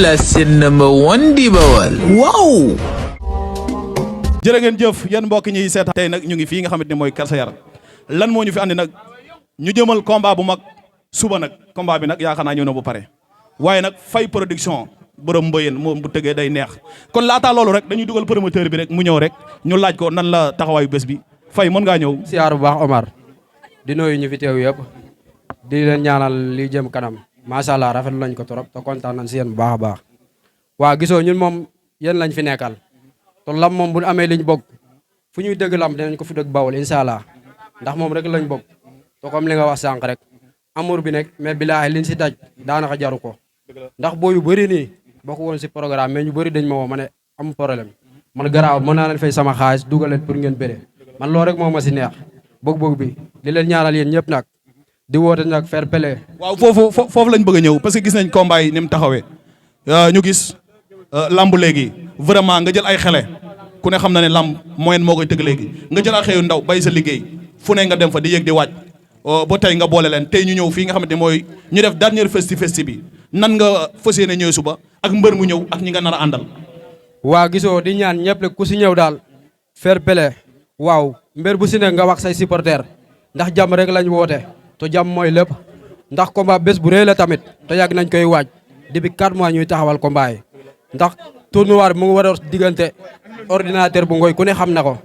la seen number one di Bawal waaw. jërë ngeen jëf yéen mbokk ñi seetaan tey nag ñu ngi fii nga xamante ne mooy Kër Sayar lan moo ñu fi andi nag ñu jëmal combat bu mag suba nag combat bi nag yaakaar naa ñëw na bu pare waaye nag Faye production borom Mboyene moom bu tëggee day neex kon laataa loolu rek dañuy dugal promoteur bi rek mu ñëw rek ñu laaj ko nan la taxawaayu bés bi Faye mën ngaa ñëw. siyaar bu baax Omar di nuyu ñu fi teew yëpp di leen ñaanal li jëm kanam macha allah rafetlu nañ ko trop te kontaan nañ si yéen bu baax a baax waa gisoo ñun moom yéen lañ fi nekkal te lam moom bu ñu amee liñ bokk fu ñuy dëgg lam dinañ ko fi dëgg Bawol incha allah ndax moom rek lañ bokk te comme li nga wax sànq rek amour bi nekk mais bilaahi liñ si daj daanaka jaru ko ndax boo yu bëri nii bokk woon si programme mais ñu bëri dañ ma woo ma ne am problème man garaaw mën naa leen fay sama xaalis dugal leen pour ngeen bëre man loolu rek moo ma si neex bëgg-bëgg bi di leen ñaanal yéen ñëpp nag di woote nag fair play. waaw foofu lañ bëgg a ñëw parce que gis nañ combat yi ni mu taxawee ñu gis lamb léegi vraiment nga jël ay xele ku ne xam na ne lamb moyenne moo koy tëgg léegi nga jël ay xëyu ndaw bay sa liggéey fu ne nga dem fa di yéeg di wàcc ba tey nga boole leen tey ñu ñëw fii nga xamante ne mooy ñu def dernier festi bi nan nga fas yéene ñëw suba ak mbër mu ñëw ak ñi nga nar a àndal. waa gisoo di ñaan ñëpp rek ku si ñëw daal fair play waaw mbër bu si ne nga wax say supporter ndax jàmm rek lañ woote te jàmm mooy lépp ndax combat bés bu rëy la tamit te yàgg nañ koy waaj depuis 4 mois ñuy taxawal combat yi ndax tournoi bi mu ngi war a diggante ordinateur bu ngoy ku ne xam na ko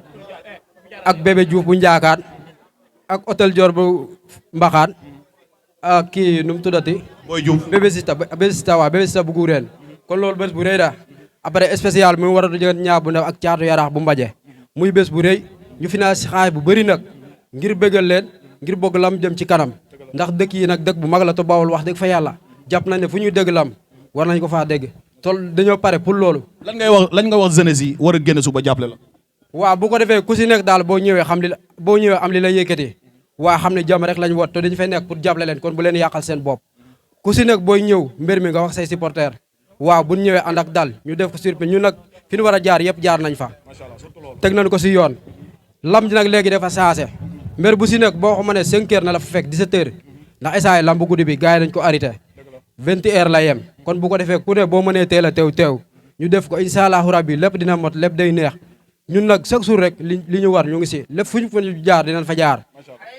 ak bébé Diouf bu njaakaat ak hôtel Dior bu mbaxaan ak kii nu mu tuddati Boy Diouf bébé Sita waa bébé Sita bu guureen kon loolu bés bu rëy la après spécial mu war a diggante ñaar bu ndaw ak caatu yaraax bu mbaje muy bés bu rëy ñu financé xaalis bu bëri nag ngir bëggal leen ngir bëgg lam jëm ci kanam ndax dëkk yi nag dëkk bu mag la te Bawol wax dëgg fa yàlla jàpp nañ ne fu ñuy dëgg lam war nañ ko faa dégg tol dañoo pare pour loolu. lan nga wax jeunesse yi war a génn suba jàppale la. waaw bu ko defee ku si nekk daal boo ñëwee am li la yëkkati waa xam ne jàmm rek lañ wot te dañu fay nekk pour jàppale leen kon bu leen yàqal seen bopp ku si nekk booy ñëw mbir mi nga wax say supporter waaw bu ñëwee ànd ak dal ñu def ko surprise ñu nag fi ñu war a jaar yëpp jaar nañ fa teg nañ ko si yoon lam ji nag léegi dafa changé mbir bu si nekk boo ko mënee 5 heures na la fa fekk 17 heures ndax essayé lamb guddi bi gars yi dañ ko arrêté 20 heures la yem kon bu ko defee ku ne boo mënee teel a teew ñu def ko incha allahu rabbi lépp dina mot lépp day neex ñun nag chaque jour rek li ñu war ñu ngi si lépp fu ñu jaar dinañ fa jaar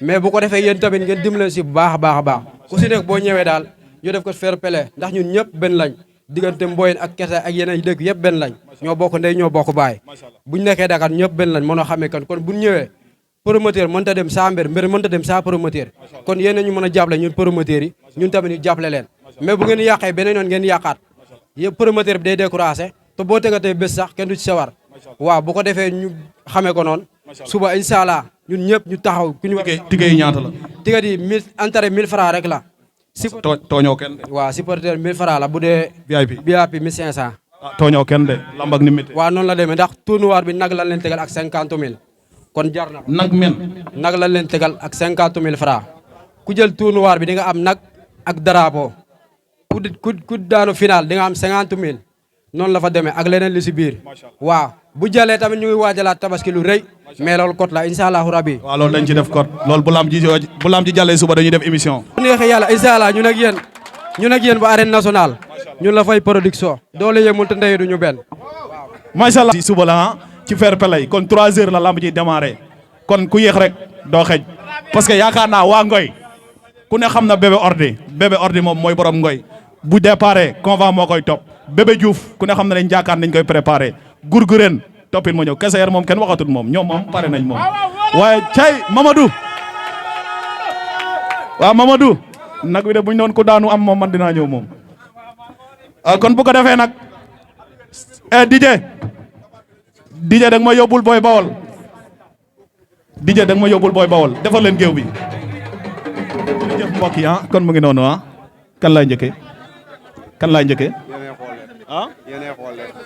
mais bu ko defee yéen tamit ngeen dimbale si bu baax a baax a baax ku si nekk boo ñëwee daal ñu def ko fair play ndax ñun ñëpp benn lañ diggante Mboyene ak Kese ak yeneen dëkk yëpp benn lañ ñoo bokk ndey ñoo bokk baay buñ nekkee Dakar ñëpp benn lañ mënoo xamee kan kon buñ ñëwee promoteur mënta dem saa mbër mënta dem saa promoteur kon yéen ñu mën a jàppale ñun promoteurs yi ñun tamit ñu jàppale leen mais bu ngeen yàqee beneen yoon ngeen yàqaat yëpp promoteur bi day découragé te boo tegatee bés sax kenn du ci sawar waaw bu ko defee ñu xamee ko noonu suba incha allah ñun ñëpp ñu taxaw ku ñu ticket yi ñaata la. ticket yi 1000 entrée 1000 francs rek la. tooñoo kenn de. waaw supporter 1000 francs la bu dee. VIP 1500. ah tooñoo kenn de lamb ak ni métti. waaw noonu la demee ndax tournoi bi nag lan leen tegal ak 50000 kon jar na ko. nag lan leen tegal ak 50000 francs ku jël tournoi bi di nga am nag ak drapeau ku daanu final di nga am 50000 noonu la fa demee ak leneen li si biir waaw bu jàllee tamit ñu ngi waajalaat tabaski lu rëy mais loolu kot la incha allahu rabi. waaw loolu dañ ci def kot loolu bu lam ji jàllee suba dañuy def émission. bu neexee yàlla incha allah ñun ak yéen ba arène nationale ñun la Faye production doole yemul te ndey du ñu benn. macha allah. suba la ci fair play kon 3 heures la lamb ji démarré kon ku yéex rek doo xëj parce que yaakaar naa waa Ngoy ku ne xam na bébé ordi moom mooy borom Ngoy bu déparé convent moo koy topp bébé Diouf ku ne xam na ne njaakaan nañ koy préparé gurgureen toppin ma ñëw Kese Yar moom kenn waxatul moom ñoom moom pare nañ moom waaye cay Mamadou waaw Mamadou nag wi de buñ doon ko daanu am moom man dinaa ñëw moom kon bu ko defee nag DJ da nga ma yóbbul booy bawol DJ da nga ma yóbbul booy bawol defal leen géew bi jërëjëf mbokk yi kon mu ngi noonu kan laay njëkkee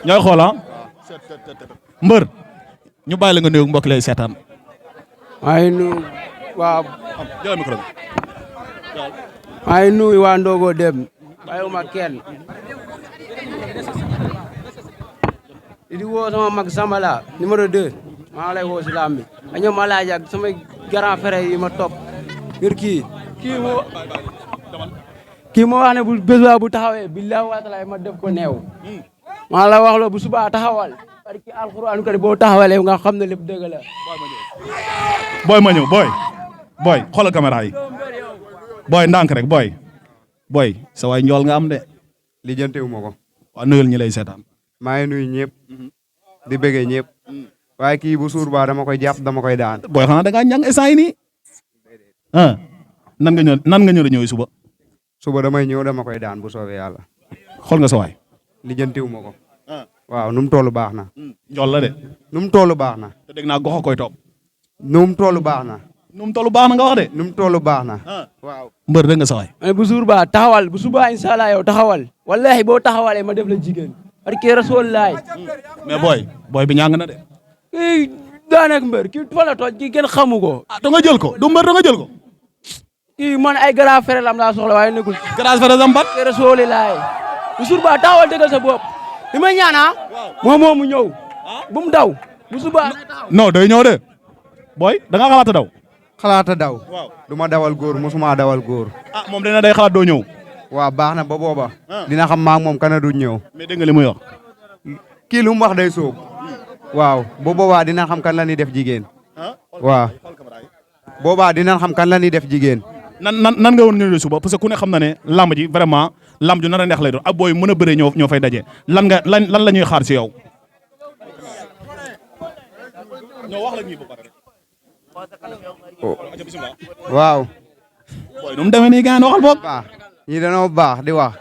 ñooy xool mbër ñu bàyyi la nga nuyu mbokk lay seetaan ay nu waa jël micro bi ay nuyu waa Ndogo Dem bàyyiwuma kenn di woo sama mag Sambala numéro 2 maa lay woo si lamb bi a ñoom alaaj ak sama grand frère yi ma topp ngir kii kii moo wax ne bu bés bu taxawee billahi wa taala ma def ko neew maa la wax loo bu subaa taxawal parce que alxuraan kari boo taxawalee nga xam ne lépp dëgg la. booy ma ñëw booy xoolal caméra yi booy ndànk rek booy sa waay njool nga am de. lijjantewu ma ko. waaw nuyul ñi lay seetaan. maa ngi nuyu ñëpp. di bëggee ñëpp. waaye kii bu suur ba dama koy jàpp dama koy daan. booy xanaa da ngaa ñàng instant yi nii. ah nan nga ñëw suba. suba damay ñëw dama koy daan bu soobee yàlla. xool nga sa waay. lijjantewu ma ko. waaw nu mu toll baax na. njool la de. nu mu toll baax na. te dégg naa gox koy topp. nu mu toll baax na. nu mu toll baax na nga wax de. nu mu toll baax na. waaw. mbër dégg nga sa waay. bu suur ba taxawal bu subaa incha allah yow taxawal. wallahi boo taxawalee ma def la jigéen. parce que rasulullaay. mais booy bi ñàng na de. kii daanak mbër kii fa la tooj kii kenn xamu ko. ah da nga jël ko du mbër da nga jël ko. kii man ay grand frère lam laa soxla waaye nekkul. grâce fa sam bat. rasulullaay. bu suur ba taxawal dëggal sa bopp. li may ñaana moom mu ñëw. bu mu daw. bu subaa non day ñëw de. booy da nga xalaata daw. xalaata daw. waaw du ma dawal góor mosuma dawal góor. ah moom dina day xalaat doo ñëw. waaw baax na ba booba. dina xam maa moom kana du ñëw. mais dégg nga li muy wax. kii lu mu wax day sóob. waaw bu boobaa dina xam kan la ñuy def jigéen. waaw boobaa dina xam kan la ñuy def jigéen. nan nga woon ñëw suba parce que ku ne xam na ne lamb ji vraiment lamb ju nar a neex lay doon ak booy mën a bëree ñoo fay daje lan la ñuy xaar si yow. waaw. booy nu mu demee nii gars waxal boog. baax ñii dañoo baax di wax.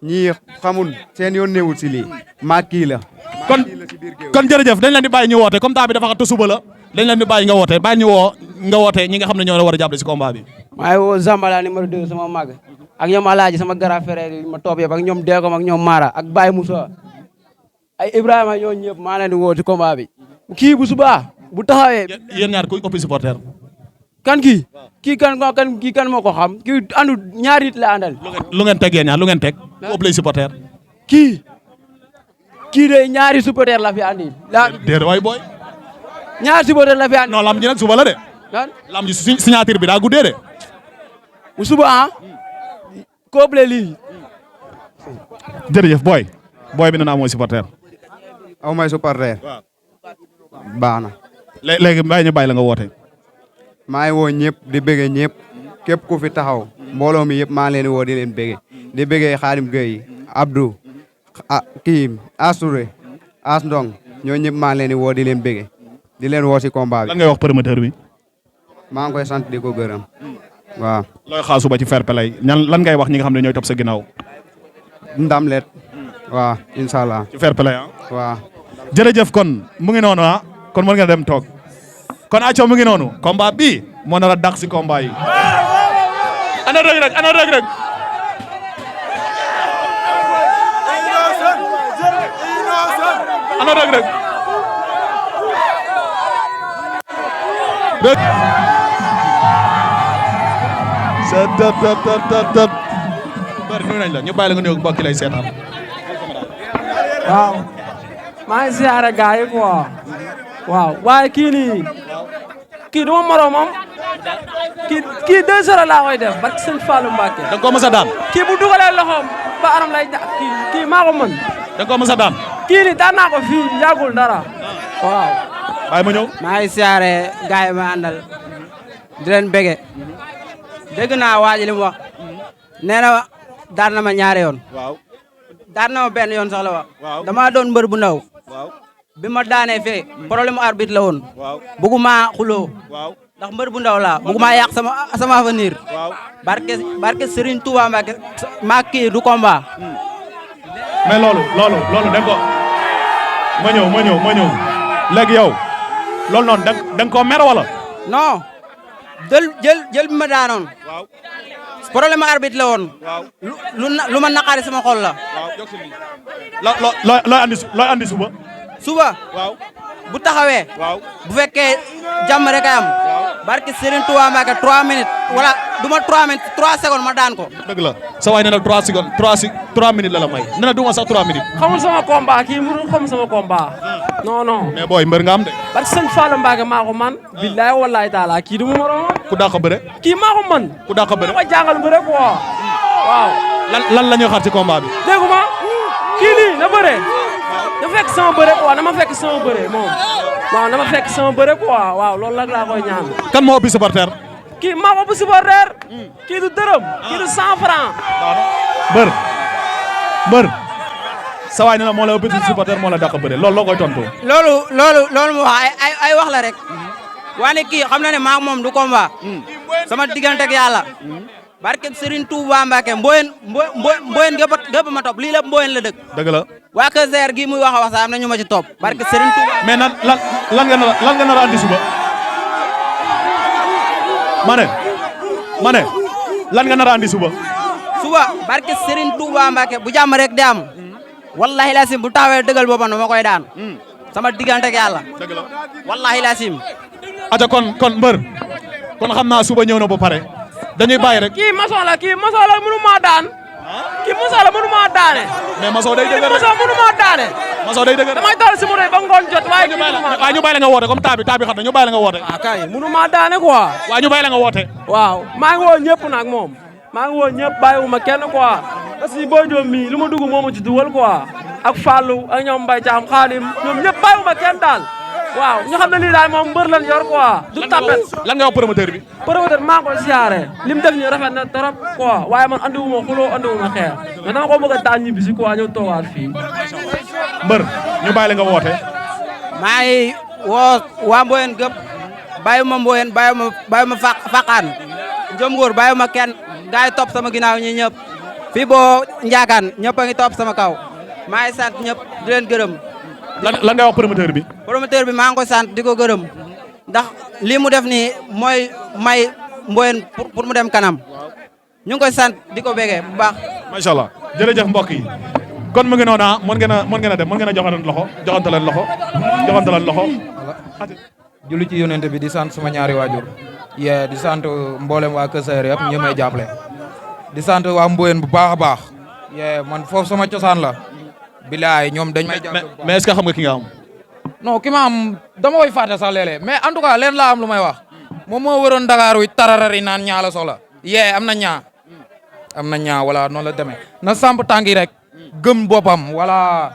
ñii xamul seen yoon newul si lii. maa kii la. kon jërëjëf dañ leen di bàyyi ñu woote comme temps bi dafa xat te suba la dañ leen di bàyyi nga woote bàyyi ñu woo nga woote ñi nga xam ne ñoo war a jàppale si combat bi. maa ngi woo Zambala numéro 2 sama mag ak ñoom Alaaji sama grand frère yi ma topp yëpp ak ñoom Deekom ak ñoom Mara ak Baye Moussa ay Ibrahima ñoo ñëpp maa leen di woo ci combat bi. kii bu subaa bu taxawee. yéen ñaar kuy ëpp supporter. kan kii kan moo ko xam kii andu ñaari nit la àndal. lu ngeen teg yéen ñaar lu ngeen teg. ku ëpp lay supporter. kii de ñaari supporter la fi andi. déedéet waay booy. ñaari supporter la fi andi. non lam ji nag suba la de. kan lam ji signature bi daa guddee de. bu suba ko ëpp lii. jërëjëf booy bi nee naa mooy supporter. aw may supporter. baax na. léegi ñu bàyyi la nga woote. maa ngi woo ñëpp di bëggee ñëpp képp ku fi taxaw mbooloo mi yëpp maa leen woo di leen bëggee di bëggee Xaadim Gueye Abdou kii Assouré As Ndong ñoo ñëpp maa leen woo di leen bëggee di leen woo si combat bi. lan ngay wax promoteur bi. maa ngi koy sant di ko gërëm waaw. looy xaar suba ci fair play lan ngay wax ñi nga xam ne ñooy topp sa ginnaaw. ndam let waaw incha allah. ci fair play waaw. jërëjëf kon mu ngi noonu kon mën nga dem toog. kon acco mu ngi noonu combat bii moo nar a dàq si combat yi. ana Reug Reug ana Reug Reug. ana Reug Reug. tat. bari nuyu nañ la ñu bàyyi la nga nuyu mbokk yi lay seetaan. waaw. maa ngi ziare gars yi quoi. waaw waaye kii duma moromam kii 2-0 laa koy def barke sëñ Fallou Mbacke. da nga koo mës a daan. kii bu dugalee loxoom ba aram lay ja kii maa ko mën. da nga koo mës a daan. kii nii daan naa ko fii yàggul dara waaw. bàyyi ma ñëw. maa ngi siyaare gars yi ma àndal di leen bége dégg naa waa ji li mu wax nee na daan na ma ñaari yoon. waaw. daan na ma benn yoon sax la wax. waaw damaa doon mbër bu ndaw. waaw. bi ma daanee fee problème arbitre la woon. waaw. bëgguma xuloo. waaw. ndax mbër bu ndaw laa bëgguma yàq sama avenir. waaw. barke Serigne Touba Mbacke maa kii du combat. mais loolu da nga ko ma ñëw léegi yow loolu noonu da nga koo mer wala. non jël bi ma daanoon. waaw. problème arbitre la woon. waaw. lu ma naqari sama xol la. waaw jox si looy andi suba. suba. waaw. bu taxawee. waaw. bu fekkee jàmm rek a am. barke Serigne Touba Mbacke 3 minutes wala du ma 3 minutes 3 secondes ma daan ko. dëgg la sa waay nee na 3 secondes 3 minutes la may nee na du ma sax 3 minutes. xamul sama combat kii mënul xam sama combat. non. mais booy mbër nga am de. barke sëñ Fallou Mbacke maa ko man. billahi wallahi taala kii du ma moromam. ku dàq bëre. kii maa ko man. ku dàq bëre. maa ko jàngal bëre quoi waaw. lan la ñuy xaar ci combat bi. déggu ma kii nii na bëre. na fekk sama bëre quoi na ma fekk sama bëre moom. waaw na ma fekk sama bëre quoi waaw loolu nag laa koy ñaan. kan moo ëpp supporter. kii maa ko ëpp supporter. kii du dërëm. kii du 100 francs. mbër. sa waay ne la moo la ëpp supporter moo la dàq bëre loolu loo koy tontu. loolu mu wax ay wax la rek. waane kii xam na ne maa moom du combat. sama diggante ak yàlla. barke Serigne Touba Mbacke Mboyene gépp ma topp lii lépp Mboyene la dëkk. dëgg la. waa Kër Seer gii muy wax a wax sax am na ñu ma ci topp. barke Serigne Touba. mais lan nga nar a andi suba. ma ne lan nga nar a andi suba. suba barke Serigne Touba Mbacke bu jàmm rek di am. wallahi laasim bu taawee dëggal boppam ma koy daan. sama diggante ak yàlla. dëgg la. wallahi laasim. aja kon mbër kon xam naa suba ñëw na ba pare dañuy bàyyi rek. kii maçon la mënu maa daan. kii maçon la mënu maa daane. mais maçon day dëgër maçon mënu maa daane. maçon day dëgër damay toll si mu ba ngoon jot waaye kii mënu maa. waaw ñu bàyyi la nga woote comme temps bi xam na ñu bàyyi la nga woote. ah kay mënu maa daane quoi. waaw ñu bàyyi la nga woote. waaw maa ngi woo ñëpp nag moom. maa ngi woo ñëpp bàyyiwuma kenn quoi. parce que boo doom mii lu ma dugg moo ma ci dugal quoi. ak Fallou ak ñoom Mbaye Thiam Khadim ñoom ñëpp bàyyiwuma kenn daal. waaw ñu xam ne lii daal moom mbër lan yor quoi. du tapet lan nga wax promoteur bi. promoteur maa ngi koy siyaare li mu def nii rafet na trop quoi waaye man andiwuma xuloo andiwuma xeex mais dama ko bëgg a daan ñibbi si quoi ñëw toogaat fii. mbër ñu bàyyi la nga woote. maa ngi woo waa Mboyene gëpp bàyyiwuma Mboyene bàyyiwuma Faqaan Jom Góor bàyyiwuma kenn gars yi topp sama ginnaaw ñi ñëpp fii boo Njaakaan ñëpp a ngi topp sama kaw maa ngi sant ñëpp di leen gërëm. lan nga wax promoteur bi. promoteur bi maa ngi koy sant di ko gërëm ndax lii mu def nii mooy may Mboyene pour mu dem kanam ñu ngi koy sant di ko bégee bu baax. macha allah jërëjëf mbokk yi kon mu ngi noonu ah mën ngeen a dem mën ngeen a joxante leen loxo. julli ci yonent bi di sant suma ñaari waajur. di sant mboolem waa Kër Sayer yëpp ñu may jàppale. di sant waa Mboyene bu baax a baax. man foofu sama cosaan la. bilaay ñoom dañ may jàppale mais est-ce que xam nga ki nga am. non ki ma am dama koy fàtte sax léeg-léeg mais en tout cas leen laa am lu may wax. moom moo waroon Dakar wi tararari naan ñaa la soxla. am na ñaa wala noonu la demee. na samp tànk yi rek. gëm boppam wala.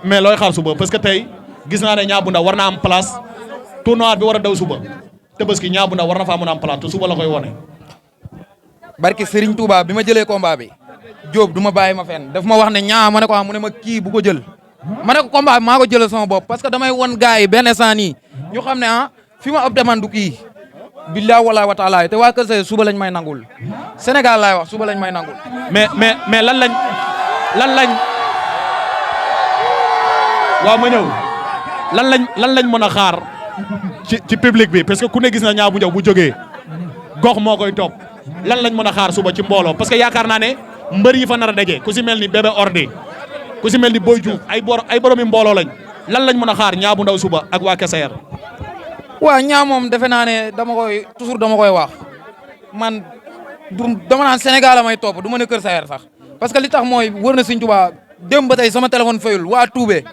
mais looy xaar suba parce que tey gis naa ne ñaa bu ndaw war na am place tournoi bi war a daw suba te parce que ñaa bu ndaw war na faa mën a am place te suba la koy wone. barki Serigne Touba bi ma jëlee combat bi. Diop du ma bàyyi ma fenn daf ma wax ne ñaa ma ne ko mu ne ma kii bu ko jël. ma ne ko combat bi maa ko jëlee sama bopp parce que damay won gars yi benn instant nii ñu xam ne fi ma ëpp demande du kii. billahi wala wa taala te waa Kër Seye suba lañ may nangul Sénégal laay wax suba lañ may nangul. mais lan lañ waaw ma ñëw lan lañ mën a xaar ci public bi parce que ku ne gis na ñaa bu njaw bu jógee gox moo koy topp lan lañ mën a xaar suba ci mbooloo parce que yaakaar naa ne mbër yi fa nar a daje ku si mel ni bébé ordi ku si mel ni Boy Diouf ay boromi mbooloo lan lañ mën a xaar ñaa bu ndaw suba ak waa Kër Sayer. waaw ñaa moom defe naa ne dama koy wax man dama naan Sénégal la may topp du ma ne Kër Sayer sax parce que li tax mooy wër na Sëñ Tuubaa démb ba tey sama téléphone fayul waa Toubé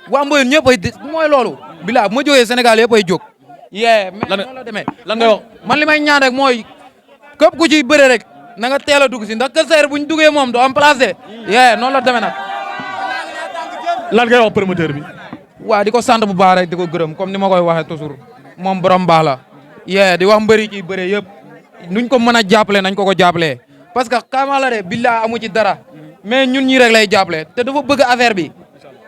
waa Mboyene ñëpp ay mooy loolu. bilaa bu ma jógee Sénégal yëpp ay jóg. mais noonu la demee lan nga wax man li may ñaan rek mooy képp ku ciy bëre rek na nga teel a dugg si ndax Kër Sayer bu ñu duggee moom doo am place de. noonu la demee nag. lan ngay wax promoteur bi. waa di ko sant bu baax rek di ko gërëm comme ni ma koy waxee toujours moom borom baax la. di wax mbëri ciy bëre yëpp nuñ ko mën a jàppale nañ ko jàppalee parce que xamaa la de billaa amu ci dara mais ñun ñii rek lay jàppale te dafa bëgg affaire bi.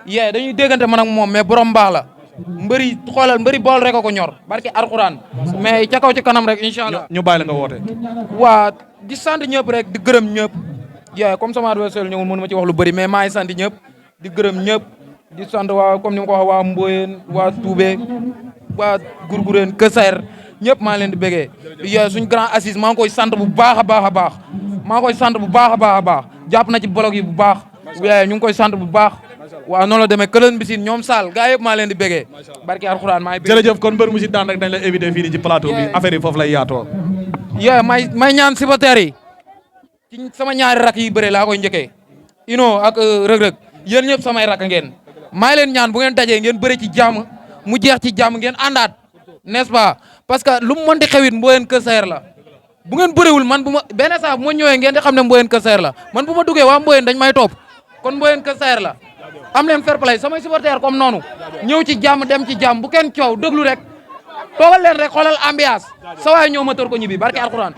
dañuy déggante man ak moom mais borom baax la mbëri xoolal mbëri bool rek a ko ñor barki alxuraan mais ca kaw ci kanam rek incha allah. ñu bàyyi la nga woote. waa di sant ñëpp rek di gërëm ñëpp. comme sama adversaire ñëwul mënu ma ci wax lu bëri mais maa ngi sant ñëpp di gërëm ñëpp di sant waa comme ni ma ko waxee waa Mboyene waa Toubé waa Gourgourène Kër Sayer ñëpp maa ngi leen di bëggee. suñ grand assise maa ngi koy sant bu baax a baax a baax maa ngi koy sant bu baax a baax a baax jàpp na ci blog yi bu baax. ñu ngi koy sant bu baax. waaw noonu la demee këlën bisin ñoom Sall gaa yëpp maa leen di bëggee barki alxuraan maa ngi jërëjëf kon mbër mu si daan rek dañ la éviter fii nii ci plateau bi affaire yi foofu lay yaatoo. may ñaan supporters yi ci sama ñaari rak yi bëre laa koy njëkkee Ino ak rëg-rëg yéen ñëpp samay rak ngeen maa leen ñaan bu ngeen dajee ngeen bëre ci jàmm mu jeex ci jàmm ngeen àndaat n'est-ce pas parce que lu mu mën di xewit Mboyene Kër Sayer la bu ngeen bëriwul man bu ma benn saa bu ma ñëwee ngeen di xam ne Mboyene Kër Saer la man bu ma duggee waa Mboyene dañ may topp kon Mboyene Kër Saer la am leen fair play samay supporters comme noonu ñëw ci jàmm dem ci jàmm bu kenn coow déglu rek toogal leen rek xoolal ambiance sa waay ñëw ma tër ko ñibbi barke alxuraan